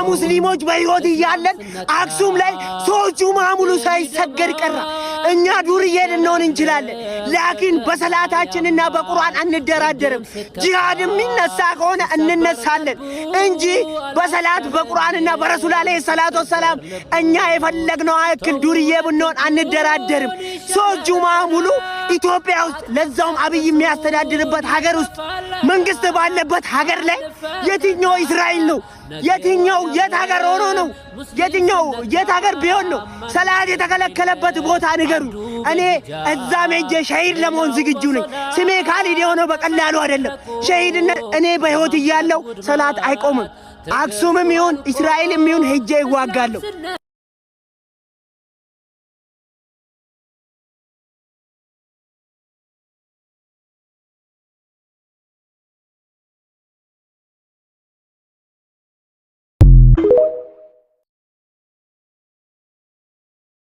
ሙስሊሞች በሕይወት እያለን አክሱም ላይ 3 ጁማ ሙሉ ሳይሰገድ ቀራ። እኛ ዱርዬ ልንሆን እንችላለን፣ ላኪን በሰላታችንና በቁርአን አንደራደርም። ጂሃድ የሚነሳ ከሆነ እንነሳለን እንጂ በሰላት፣ በቁርአንና በረሱል ዓለይሂ ሰላቱ ወሰላም እኛ የፈለግነው ያክል ዱርዬ ብንሆን አንደራደርም። 3 ጁማ ሙሉ ኢትዮጵያ ውስጥ፣ ለዛውም አብይ የሚያስተዳድርበት ሀገር ውስጥ፣ መንግስት ባለበት ሀገር ላይ የትኛው እስራኤል ነው? የትኛው የት ሀገር ሆኖ ነው? የትኛው የት ሀገር ቢሆን ነው ሰላት የተከለከለበት ቦታ ንገሩ። እኔ እዛም ሄጄ ሸሂድ ለመሆን ዝግጁ ነኝ። ስሜ ካሊድ የሆነው በቀላሉ አይደለም። ሸሂድነት እኔ በሕይወት እያለሁ ሰላት አይቆምም። አክሱምም ይሁን እስራኤልም ይሁን ሄጄ ይዋጋለሁ።